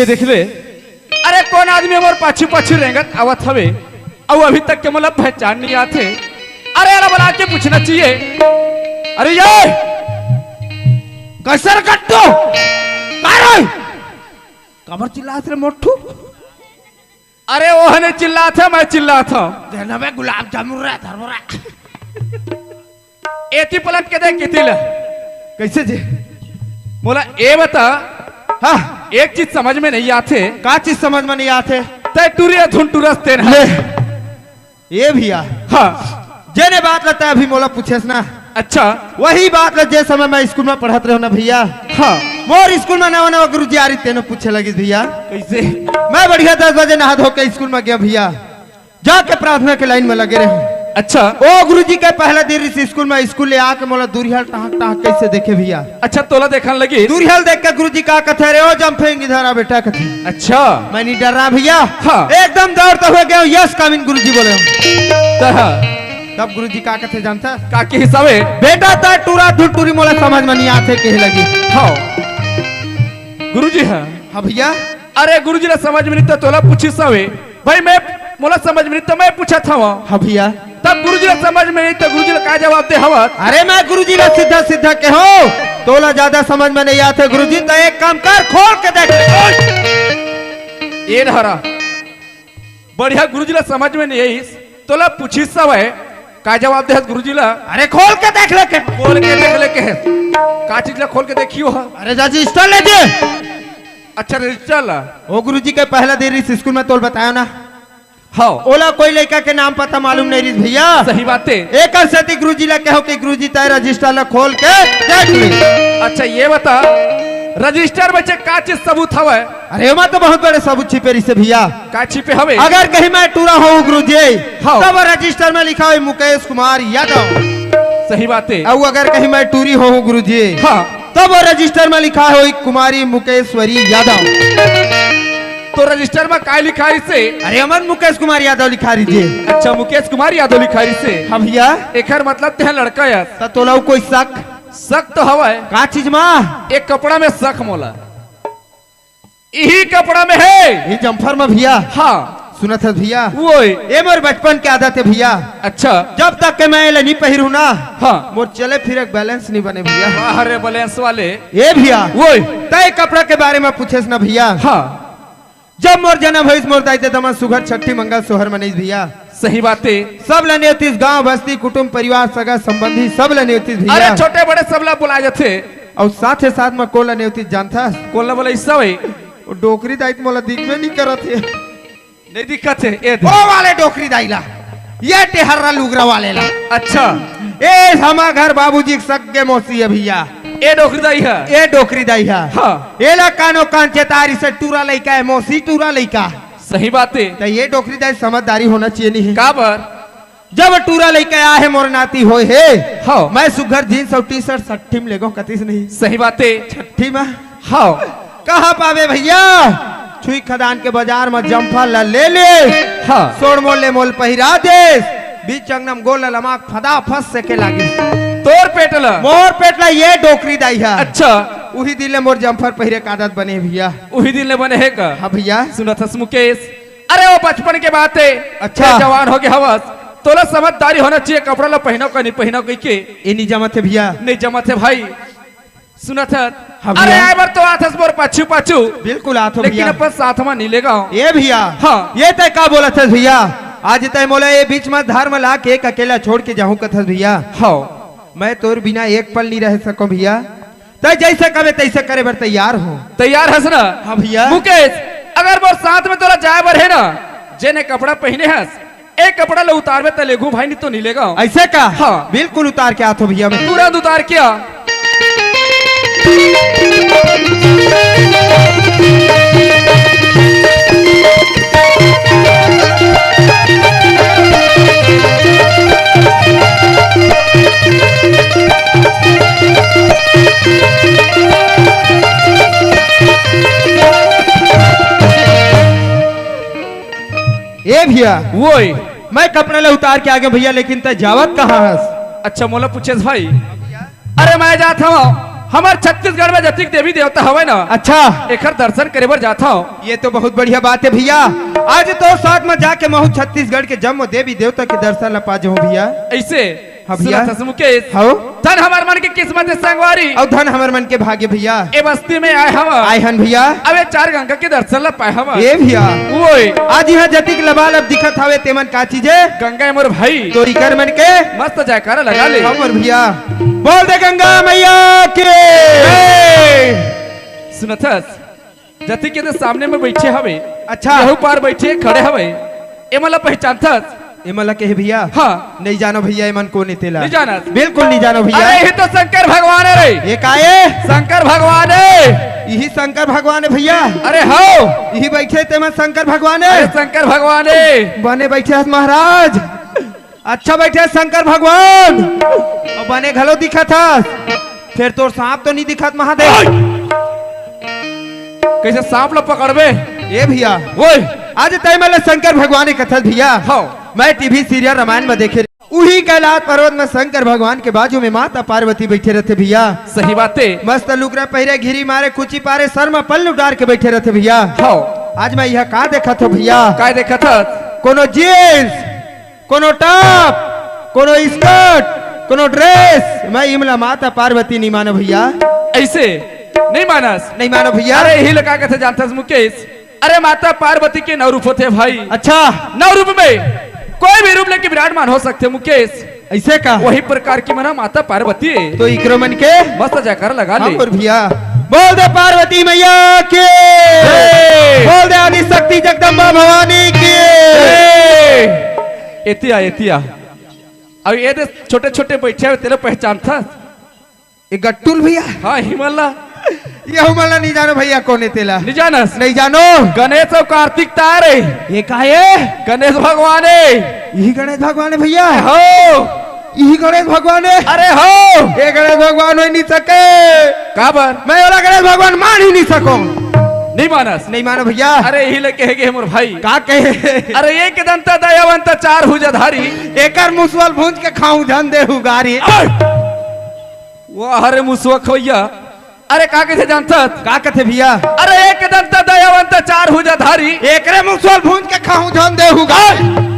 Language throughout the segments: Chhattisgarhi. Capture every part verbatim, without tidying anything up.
देख ले, अरे कोन आदमी हमर पाछू पाछू रेंगत आवत हवे, अउ अभी तक के मोला पहचान नइ आथे। अरे एला बला के पूछना चाहिए। अरे ये कैसे रे कट्टू? का रे? काबर चिल्लात रे मोटू? अरे ओहने चिल्लात हे, मैं चिल्लात हूँ। देना बे गुलाब जामुन रे धर्मरा। एती पलट के देख किती ला। कैसे जी? मोला ए बता। हाँ। एक चीज समझ में नइ आथे। का चीज समझ में नइ आथे? तैं टूरी अ धुन टूरस तेन ह। ले। ए भैया। हाँ। जेने बात ला तैं अभी मोला पूछेस ना। अच्छा। वही बात ला जे समय मैं स्कूल में पढ़त रहेंव ना भैया। हाँ। मोर स्कूल में नवा नवा गुरुजी आरिस तेनो पूछे लगिस भैया। कैसे? मैं बढ़िया दस बजे नहा धो के स्कूल में गेंव भैया। जाके प्रार्थना के लाइन में लगे रहेंव। अच्छा। ओ गुरुजी के पहला दिन रिहिस स्कूल में, स्कूल ले आके मोला दुरिहा ले टहक टहक कइसे देखे भैया। अच्छा, तोला देखन लगिस। दुरिहा ले देख के गुरुजी का कथे, "रे ओ जम्फेंग इधर आ बेटा," कथे। अच्छा। मैं नइ डर्रांव भैया। हाँ। एकदम दौड़ते हुए गेंव, "Yes, come in," गुरुजी बोले। तब गुरुजी का कथे जानथस? का कहिस हवे? "बेटा तैं टूरा धुन टूरी मोला समझ में नइ आथे," कहे लगिस। हाँ। गुरुजी ह। हाँ भैया। अरे गुरुजी ला समझ में नइ त तोला पूछिस हवे। भाई मैं, मोला समझ में नइ त मैं पूछत हवं। हाँ भैया। तब गुरुजी ला समझ में नइ त गुरुजी ला का जवाब दे हवस? अरे मैं गुरुजी ला सीधा सीधा कहेंव, तोला ज्यादा समझ में नइ आथे गुरुजी, त एक काम कर, खोल के देख। ए डहरा, बढ़िया गुरुजी ला समझ में नइ आइस, तोला पूछिस हवे, का जवाब देहस गुरुजी ला? अरे खोल के देख ले के। खोल के देख ले के। का चीज ला खोल के देखियो ह? अरे रजिस्टर ले दे। अच्छा, रजिस्टर ला। ओ गुरुजी के पहला दिन रिहिस स्कूल में, तोला बताएंव ना। हाँ। ओला कोई लइका के नाम पता मालूम नइ रिहिस भैया। सही बात हे। एकर सेती गुरुजी ला कहेंव कि गुरुजी तैं रजिस्टर ला खोल के देख ले। अच्छा, ए बता, रजिस्टर में से का चीज सबूत हवय? अरे, ओमा तो बहुत बड़े सबूत छिपे रिहिसे भैया। का छिपे हवे? अगर कहीं मैं टूरा होहूँ गुरुजी, हाँ। तब रजिस्टर में लिखा होही मुकेश कुमार यादव। सही बात हे। अउ अगर कहीं मैं टूरी होहूँ गुरुजी, हाँ। तब रजिस्टर में लिखा होही कुमारी मुकेश्वरी यादव। तो रजिस्टर में का लिखा रिहिसे? अरे, ओमा मुकेश कुमार यादव लिखा रिहिसे। अच्छा, मुकेश कुमार यादव लिखा रिहिसे। हाँ भैया। एकर मतलब तैं लड़का अस। त तोला कोई शक? शक तो हवय। का चीज मा? एक कपड़ा में शक मोला। इही कपड़ा में हे। ये जम्फर में भैया। हाँ। सुनत हस भैया? ओए। ए मोर बचपन के आदत हे भैया। अच्छा। जब तक के मैं एला नइ पहिरूँ ना, हाँ। मोर चले फिरे के बैलेंस नइ बने भैया। वाह रे बैलेंस वाले। ए भैया। ओए। तैं कपड़ा के बारे में पूछेस ना भैया। हाँ। जब मोर जनम होइस, मोर दाई ददा मन सुघर छट्ठी मंगल सोहर मनइस भैया। सही बात हे। सब ल नेवतिस, गांव बस्ती कुटुंब परिवार सगा संबंधी सब ल नेवतिस भैया। अरे छोटे बड़े सब ल बुलाय जाथे। अउ साथे साथ म कोन ल नेवतिस जानथस? कोन ल बोला इस समय? ओ डोकरी दाई त मोला दिखबे नइ करत हे। नइ दिखत हे, ए दे। ओ वाले डोकरी दाई ला, ए टेहर्रा लुगरा वाले ला। अच्छा। ए हमर घर बाबूजी के सगे मौसी हे भैया। ए डोकरी दाई हे। ए डोकरी दाई हे। हाँ। एला कानो कान चेतारी से टूरा लइका हे, मौसी टूरा लइका। सही बात हे। त ए डोकरी दाई समझदारी होना चाहिए नहीं हे। काबर? जब टूरा लइका आय हे मोर नाती होय हे। हाँ। मैं सुघर जींस अउ टी शर्ट छट्ठी म लेगों कतिस नहीं। सही बात हे। छट्ठी म। हाँ। कहाँ पाबे भैया? छुई खदान के बजार म जम्फर ल ले ले। हाँ। सोड़ मोल ले मोल पहिरा देस। बीच अंगना म गोल ल लमाक फदा फस सेके लागिस। तोर पेट ल? मोर पेट ल ए डोकरी दाई हे। अच्छा। उही दिन ले मोर जम्फर पहिरे के आदत बने भैया। उही दिन ले बने हे का? हाँ भैया। सुनत हस मुकेश? अरे ओ बचपन के बात हे। अच्छा। तैं जवान होगे हवस, तोला समझदारी होना चाहिए, कपड़ा ल पहिनव का नइ पहिनव कहिके। ए नइ जमत हे भैया। नइ जमत हे भाई। सुनत हस? हाँ अरे भैया। आय बर तो आथस मोर पाछू पाछू। बिल्कुल आथों लेकिन भैया। अपन साथ म नइ लेगों। ए भैया। हाँ। ए तैं का बोलत हस भैया? आज तैं मोला ए बीच म धर म लाके एक अकेला छोड़ के जाहूँ कथस भैया। हाँ। मैं तोर बिना एक पल नइ रह सकों भैया। तैं जइसे कबे तइसे करे बर तैयार हों। तैयार हस ना? हाँ भैया। मुकेश, अगर मोर साथ म तोला जाय बर हे ना, जेन ए कपड़ा पहिने हस, ए कपड़ा ल उतारबे त लेगों भाई, नइ तो नइ लेगों। अइसे का? हाँ। बिल्कुल उतार के आथों भैया मैं। तुरंत उतार के आ। ए भैया। ओए। मैं कपड़ा ल उतार के आगेंव भैया, लेकिन तैं जावत कहाँ हस? अच्छा, मोला पूछेस भाई? अरे मैं जात हवं हमर छत्तीसगढ़ में जतिक देवी देवता हवय ना, अच्छा। एकर दर्शन करे बर जात हव। ये तो बहुत बढ़िया बात है भैया। आज तो साथ में जाके महू छत्तीसगढ़ के जम्मो देवी देवता के दर्शन ला पा जाहूं भैया। ऐसे हाँ भैया। सुनत हस मुकेश? हव। धन हमर मन के किस्मत है संगवारी। अउ धन हमर मन के भाग्य भैया। ए बस्ती में आए हव। आए हन भैया। अब ए चार गंगा के दर्शन ला पाए हव। ए भैया। ओए। आज इहाँ जतिक लबालब दिखत हवे तेमन का चीज हे? गंगा ए मोर भाई। तो इकर मन के मस्त जयकारा लगा ले। हमर भैया। बोल दे गंगा मैया की। ए! सुनत हस? जति के तो सामने में बैठे हवे। अच्छा। यहू पार बैठे खड़े हवे। एमन ला पहचानथस? एमन ला कहे भैया? हाँ। नहीं जानो भैया, एमन कोन ए तेला? नहीं जानस? बिल्कुल नहीं जानो भैया। अरे, यही तो शंकर भगवान है रे। ये का है? शंकर भगवान है। यही शंकर भगवान है भैया? अरे, हो। यही बैठे तेमन शंकर भगवान है? अरे, शंकर भगवान है। बने बैठे हस महाराज। अच्छा बैठे शंकर भगवान, अउ बने घलो दिखत हस, फेर तोर सांप तो नहीं दिखत महादेव। कैसे सांप ला पकड़बे? ए भैया, ओए। आज तय मन ला शंकर भगवान कथस भैया। हाँ। मैं टीवी सीरियल रामायण में देखे, उही कैलाश पर्वत में शंकर भगवान के बाजू में माता पार्वती बैठे रहते भैया। सही बात है। मस्त लुगरा पहिरे, घिरी मारे, कुची पारे, सर में पल्लू डार के बैठे रहते भैया। हाँ। आज मैं यह का देखत हो भैया? का देखत हस? कोनो जींस, कोनो टॉप, कोनो स्कर्ट, कोनो ड्रेस, मैं इमला माता पार्वती नहीं मानो भैया। ऐसे नहीं मानस? नहीं मानो भैया। अरे, यही ला का कथे जानथस मुकेश? अरे, माता पार्वती के नौ रूप होथे भाई। अच्छा। नौ रूप में कोई भी रूप लेके विराजमान हो सकथे मुकेश। ऐसे का? वही प्रकार की मना माता पार्वती है। तो इकरो मन के मस्त जयकारा लगा ले। हाँ, और भैया, बोल दे पार्वती मैया की। जय। बोल दे आदि शक्ति जगदम्बा भवानी की। जय। एतिया, एतिया। अब ये दे छोटे-छोटे बैठे हवे, तेला पहचानथस? ये गट्टुल भैया? हाँ, हिमला। ये हमला नहीं जानो भैया, कोन ए तेला? नहीं जानस? नहीं जानो। गणेश अउ कार्तिक तारे। ये का है? गणेश भगवान है। यही गणेश भगवान है भैया? हो। यही गणेश भगवान है? अरे हो। ये गणेश भगवान हो ही नहीं सके। काबर? मैं वाला गणेश भगवान मान ही नहीं सको। नहीं मानस? नहीं मानो भैया। अरे, यही ला कहे गे मोर भाई। का कहे? अरे, एक दंत दयावंत चार भुजाधारी। एकर मुसवा ल भूंज के खाऊं झन देहू गारी। ओए! वाह रे मुसवा खवैया। अरे, का कथे जानथस? का कथे भैया? अरे, एक दंत दयावंत चार भुजाधारी। एकरे मुसवा ल भूंज के खाऊं झन देहू गारी।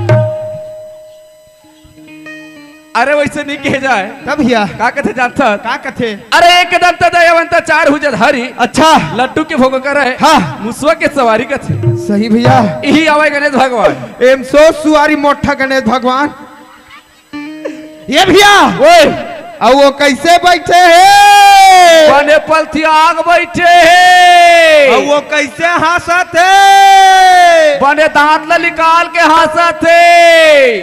अरे, वैसे नहीं कहे जाए। तब भैया। का कथे जानथस? का कथे? अरे, एक दंत दयावंत चार भुजाधारी। अच्छा। लड्डू के भोग करे। हाँ। मुसवा के सवारी कथे। सही भैया। यही आवे गणेश भगवान। एम सो सुवारी मोठा गणेश भगवान। ये भैया। ओए। अउ वो कैसे बैठे हे? बने पलथियाग बैठे हे। अउ वो कैसे हंसत हे? बने दांत ला निकाल के हंसत हे।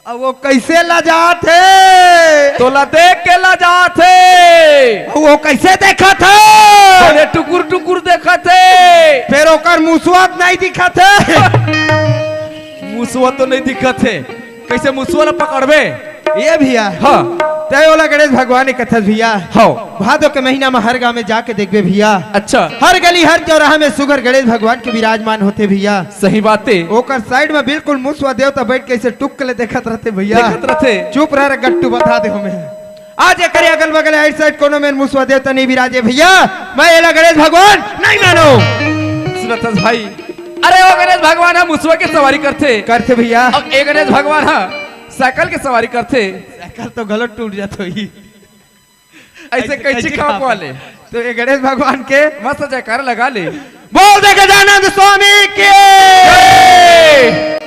अउ वो कैसे लजात हे? तोला देख के लजात हे। अउ वो कैसे देखत हे? बने टुकुर टुकुर देखत हे। फेर ओकर मुसवा नहीं दिखत हे। मुसवा तो नहीं दिखत हे। कैसे मुसवा ला पकड़बे? ये भैया। हाँ। तय ओला गणेश भगवान के कथस भैया। हाँ। भादो के महीना में हर गांव में जाके देखबे भैया। अच्छा। हर गली हर चौराहा में सुघर गणेश भगवान के विराजमान होथे भैया। सही बात हे। ओकर साइड में बिल्कुल मुसवा देवता बैठ के ऐसे टुक ले देखत रहथे भैया। देखत रहथे। चुप रह रे गट्टू, बता दे हमें। आज एकरे अगल बगल आइट साइड कोनो में मुसवा देवता नहीं विराजे भैया, मैं एला गणेश भगवान नहीं मानो। सुनत हस भाई, अरे वो गणेश भगवान ह मुसवा के सवारी करथे। करथे भैया। अउ ए गणेश भगवान ह साइकिल के सवारी करथे। साइकिल तो गलत टूट जात होही। ऐसे ऐसे कैसे कैसे खाओ खाओ? वाले? तो ये गणेश भगवान के मस्त जयकार लगा ले। बोल दे गजानंद स्वामी की। जय।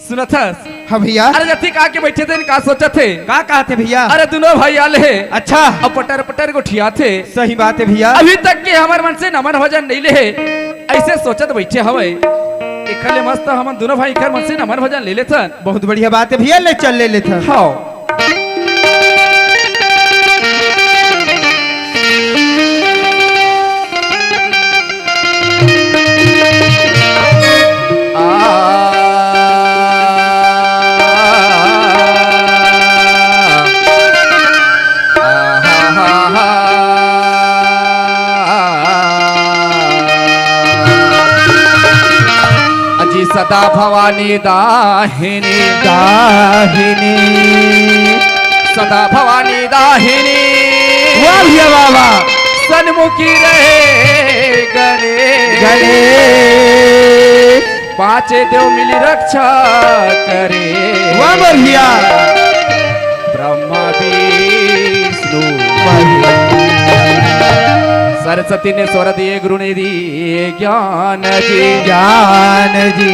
सुनत हस? हाँ भैया। अरे जतिक आके बैठे थे, का सोचत थे? का कहत हे भैया? अरे दुनों भाई आले हे। अच्छा। अब पटर पटर गोठियात हे। सही बात हे भैया। अभी तक के हमर मन से नमन भजन नहीं ले हे। ऐसे सोचत बैठे हवय। एखर ले मस्त हमन दुनों भाई एखर मन से नमन भजन ले लेथन। बहुत बढ़िया बात हे भैया, ले चल ले लेथन। हाँ। अजी सदा भवानी दाहिनी। दाहिनी। सदा भवानी दाहिनी। वाह भैया, वाह, वाह। सनमुखी रहे गणेश। गणेश। पांचे देव मिली रक्षा करे। वाह मोर भैया। ब्रह्मा विष्णु महेश। सरस्वती ने स्वर दिए, गुरु ने दिए ज्ञान जी। ज्ञान जी।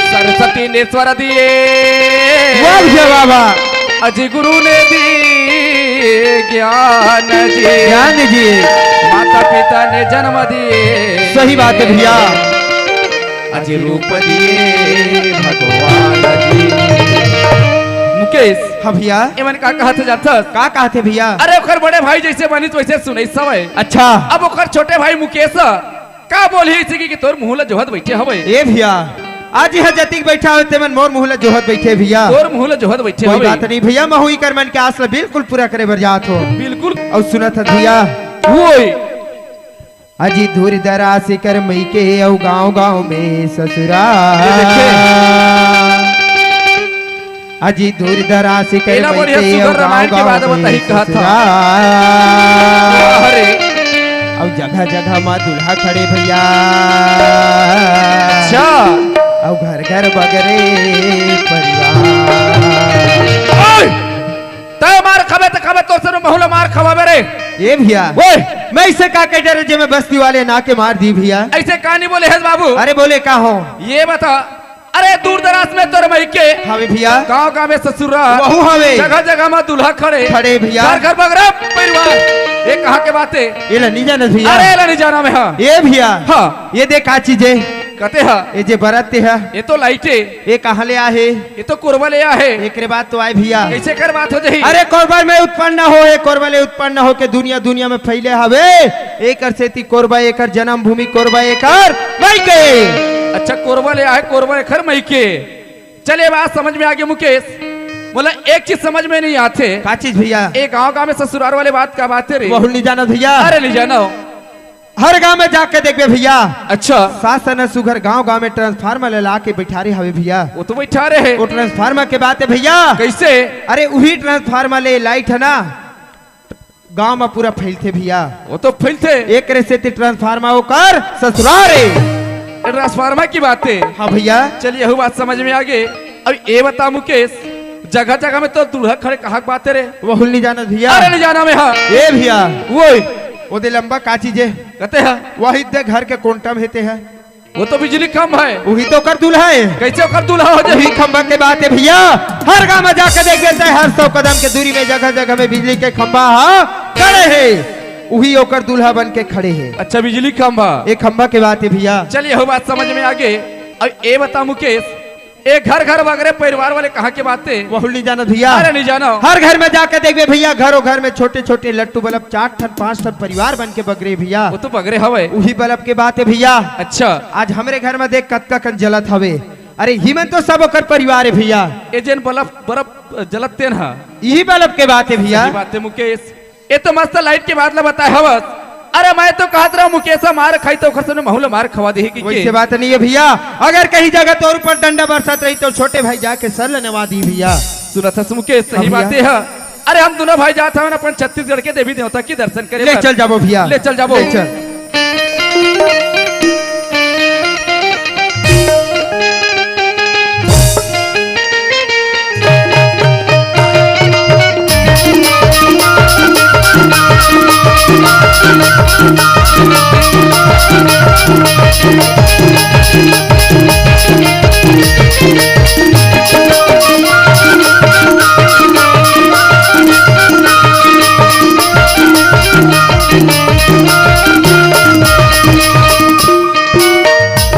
सरस्वती ने स्वर दिए। वाह भैया, वाह, वाह। अजी गुरु ने दिए ज्ञान जी। ज्ञान जी। माता पिता ने जन्म दिए। सही बात है भैया। अजी रूप दिए भगवान जी। मुकेश। हाँ भैया। एमन का कहत जाथस? का कहत हे भैया? अरे ओकर बड़े भाई जैसे बनिस वैसे सुनइस हवय। अच्छा। अब ओकर छोटे भाई मुकेश का बोलही अइसे कि, कि तोर मुंह ला जोहत बइठे हवय। ए भैया, आज इहाँ जतिक बइठा हवय, तेमन मोर मुंह ला जोहत बइठे भैया। तोर मुंह ला जोहत बइठे कोई हवय। बात नहीं भैया, महू इकर मन के आस ला बिल्कुल पूरा करे बर जात हों। बिल्कुल। अउ सुनत हस भैया। ओए। अजी दूर दराज कर मइके अउ गांव गांव में ससुराल। ये देखे। अजी दूर दराज कर एला बढ़िया मइके सुघर अउ रामायण गांव के बाद गांव में बताही कहत हव। ससुराल। वाह रे। अउ जगह जगह मा दूल्हा खड़े भैया। अच्छा। अउ घर घर बगरे परिवार। ओए! तैं मार खाबे त खाबे, तोर से महू ला मार खवाबे रे। ए भैया, ओए! मैं इसे का कह डरे जे मैं बस्ती वाले ना के मार दी भैया। अइसे का नहीं बोले हस बाबू? अरे बोले का हों? ये बता, अरे दूर दराज में तोर मइके हवे भैया। गांव गांव में ससुराल। वहू हवे। जगह जगह मा दूल्हा खड़े। खड़े भैया। घर घर बगरा परिवार। ये कहाँ के बात हे? एला नहीं जानस भैया। अरे एला नहीं जानव मैं, हाँ। ए भैया। हाँ। ये देख का चीज हे। कते हा? ये जे बरत हे। ये तो लाइट हे। ये कहाँ ले आए हे? ये तो कोरबा ले आए हे। एकरे बाद तो आए भैया। कइसे कर बात हो जाही? अरे कोरबा में उत्पन्न होहे, कोरबा ले उत्पन्न होके दुनिया दुनिया में फैले हवे। एकर सेती कोरबा एकर जन्मभूमि, कोरबा एकर मइके। अच्छा, कोरबा ले आए, कोरबा एकर मइके। चल, ये बात समझ में आगे मुकेश। मोला एक चीज समझ में नहीं आथे। का चीज भैया? ए गांव गांव में ससुराल वाले बात का बात हे रे? वहू नहीं जानव भैया। अरे नहीं जानव। हर गांव में जाके देखबे भैया। अच्छा। सास न सुघर गांव गांव में ट्रांसफार्मर ले ला के बैठारे हवे भैया। वो तो बैठारे हे। वो ट्रांसफार्मर के बात हे भैया। कइसे? अरे उही ट्रांसफार्मर ले लाइट हे ना, गांव में पूरा फैलथे भैया। वो तो फैलथे। एकरे सेती ट्रांसफार्मर ओकर ससुराल हे। ट्रांसफार्मर की बात हे। हाँ भैया। चलिए, यहू बात समझ में आगे। अब ये बता मुकेश, जगह जगह में तो दूल्हा खड़े कहाँ के बात हे रे? वहू ल नहीं जानव भैया। अरे नहीं जानव मैं, हाँ। ए भैया। ओए। ओदे लंबा का चीज हे? कते हा? वही दे घर के कोंटा में हेते हे। वो तो बिजली खंभा हे। वही तो ओकर दूल्हा हे। कइसे ओकर दूल्हा हो जाही? वही खंभा के बात हे भैया। हर गांव में जाके देखबे, हर सौ कदम के दूरी में जगह जगह में बिजली के खंभा हा खड़े हे। वही ओकर दूल्हा बन के खड़े हे। अच्छा, बिजली खंभा। ए खंभा के बात हे भैया। चलिए, यहू बात समझ में आगे। अब ये बता मुकेश, ए घर घर बगरे परिवार वाले कहाँ के बात हे? वहू ल नहीं जानव भैया। अरे नहीं जानव। हर घर में जाके देखबे भैया, घरों घर में छोटे छोटे लट्टू बल्ब, चार ठन पांच ठन परिवार बन के बगरे भैया। वो तो बगरे हवे। उही बल्ब के बात हे भैया। अच्छा। आज हमरे घर में देख कतका कन जलत हवे। अरे इही मन तो सब ओकर परिवार हे भैया। ए जेन बल्ब, बल्ब जलत तेन हा। इही बल्ब के बात हे भैया। सही बात हे मुकेश। ए तो मस्त लाइट के बात ला बताए हवस। अरे मैं तो कहत रहूं मुकेश मार खाही त ओकर से महू ल मार खवा देही कि वैसे के? बात नहीं हे भैया। अगर कहीं जगह तोर ऊपर डंडा बरसत रही त छोटे भाई जाके सर ल नवा दी भैया। सुनत हस मुकेश, सही हाँ भैया। बात हे। अरे हम दूनों भाई जात हवन अपन छत्तीसगढ़ के देवी देवता के दर्शन करे ले बर। चल जाबो भैया। ले चल जाबो। ले चल।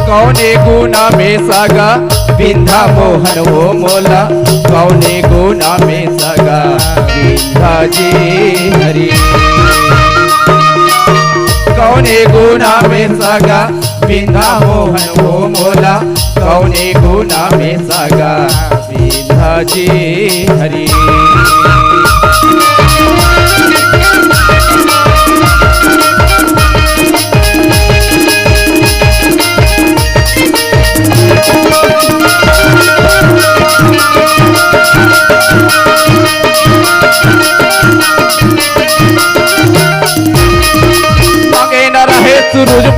कौने गुना में सगा बिंधा मोहन वो मोला, कौने गुना में सगा बिंधा जी हरी। कौने गुना में सगा बिंधा मोहन वो मोला, कौने गुना में सगा बिंधा जी हरी।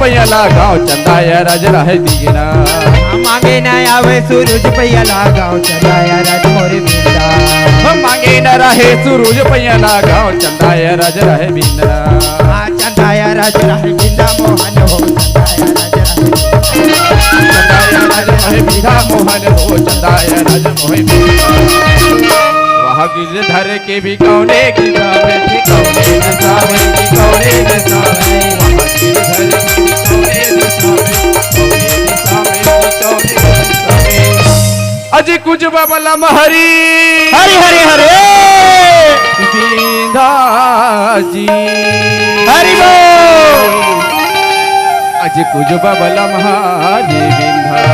पइया ला गाँव चंदा या राज रहे दीना। मांगे न आवे सूरज पइया ला गाँव चंदा या राज मोरे बिंदा। मांगे न रहे सूरज पइया ला गाँव चंदा या राज रहे बिंदा। हाँ, चंदा या राज रहे बिंदा मोहन हो, चंदा या राज रहे। चंदा या राज रहे बिंदा मोहन हो, चंदा या राज मोहन। वहाँ गिरधर के भी कौने की जावे, कि कौने न जावे, कि कौने न जावे। वहाँ गिरधर के भी कौने न जावे, कौने न जावे, कि कौने न जावे। अजी कुछ बबलम हरी। हरी हरी हरे। बिंदा जी। हरि बोल। अजी कुछ बबलम हरी बिंदा।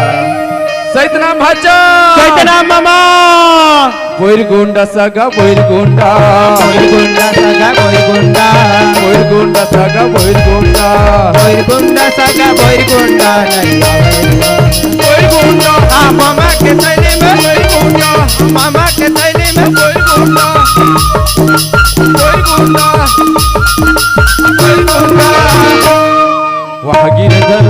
सैतना भाचा। सैतना मामा। बोइर गोंडा सगा बोइर गोंडा। बोइर गोंडा सगा बोइर गोंडा। बोइर गोंडा सगा बोइर गोंडा। बोइर गोंडा सगा बोइर गोंडा नहीं आवे। बोइर गोंडा। आ मामा के सैली में। बोइर गोंडा। मामा के सैली में। बोइर गोंडा। बोइर गोंडा। बोइर गोंडा। वहाँ गिरधर